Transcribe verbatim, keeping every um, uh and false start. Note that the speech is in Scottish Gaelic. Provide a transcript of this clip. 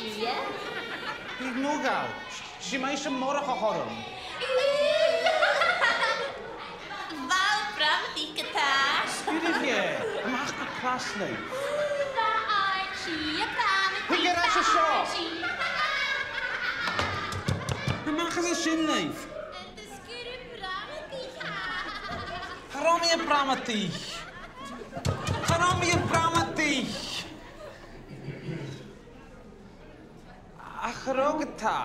Bidh mi a' gabhail. 'S e mise Murchadh a th' orm. Bha, bramadaich a-tà. Sguiribh e, a-mach gu clas leibh. Bha, a-tà, bramadaich. Thig air ais an seo. A-mach às an sin leibh. Sguiribh bramadaich. Cha robh mi a' bramadaich. Cha robh mi a' bramadaich. Ach cha robh a-tà.